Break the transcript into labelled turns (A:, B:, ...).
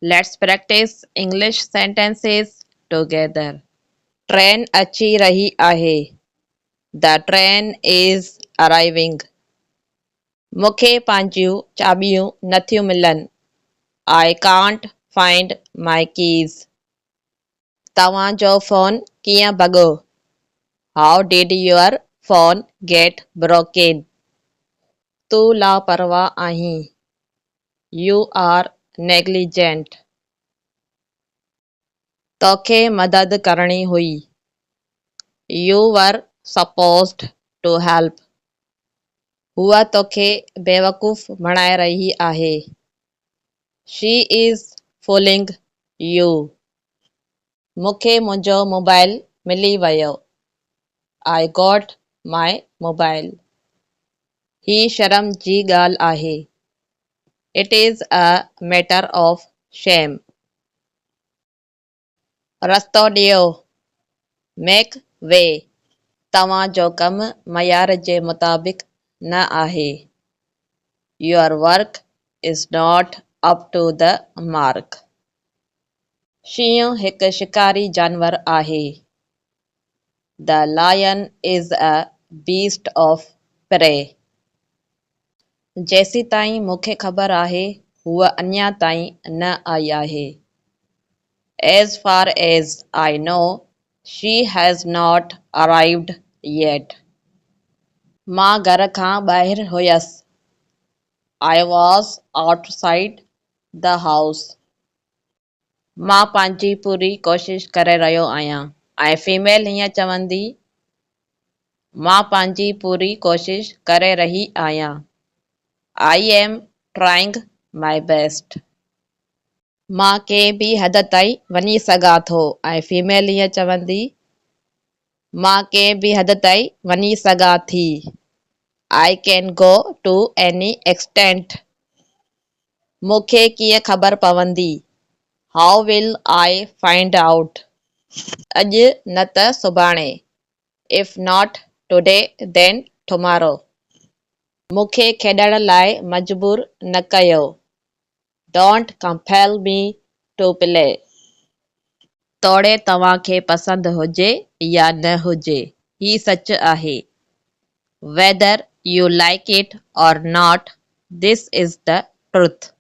A: Let's practice English sentences together. Train اچي رهي آهي. The train is arriving. مون کي پنهنجيون چاٻيون نٿيون ملن. I can't find my keys. توهان جو فون ڪيئن ڀڳو؟ How did your phone get broken? تون لاپرواهه آهين. You are negligent. توکي مدد ڪرڻي هئي. You were supposed to help. هوء توکي بيوقوف بڻائي رهي آهي. She is fooling you. مون کي منهنجو موبائل ملي ويو. I got my mobile. هي شرم جي ڳالهه آهي. It is a matter of shame. رستو ڏيو. Make way. توهان جو ڪم معيار جي مطابق نه آهي. Your work is not up to the mark. شينهن هڪ شڪاري جانور آهي. The lion is a beast of prey. جيسيتائين مون کي خبر آهي، هوء اڃا تائين نه آئي آهي. As far as I know, she has not arrived yet. مان گهر کان ٻاهر هيس. I was outside the house. مان پنهنجي پوري ڪوشش ڪري رهيو آهيان ۽ فيميل هيئن چوندي، مان پنهنجي پوري ڪوشش ڪري رهي آهيان، I am trying my best. مان ڪنهن به حد تائين وڃي سگهان ٿو ۽ فيميل هيئن چوندي، مان ڪنهن به حد تائين وڃي سگهان ٿي، I can go to any extent. مون کي ڪيئن خبر پوندي؟ How will I find out? اڄ نه ته سڀاڻي. If not today then tomorrow. مون کي کيڏڻ لاء مجبور نه ڪيو. Don't compel me to play. توڙي توهان کي پسند هجي يا نه هجي، هي سچ آهي. Whether you like it or not, this is the truth.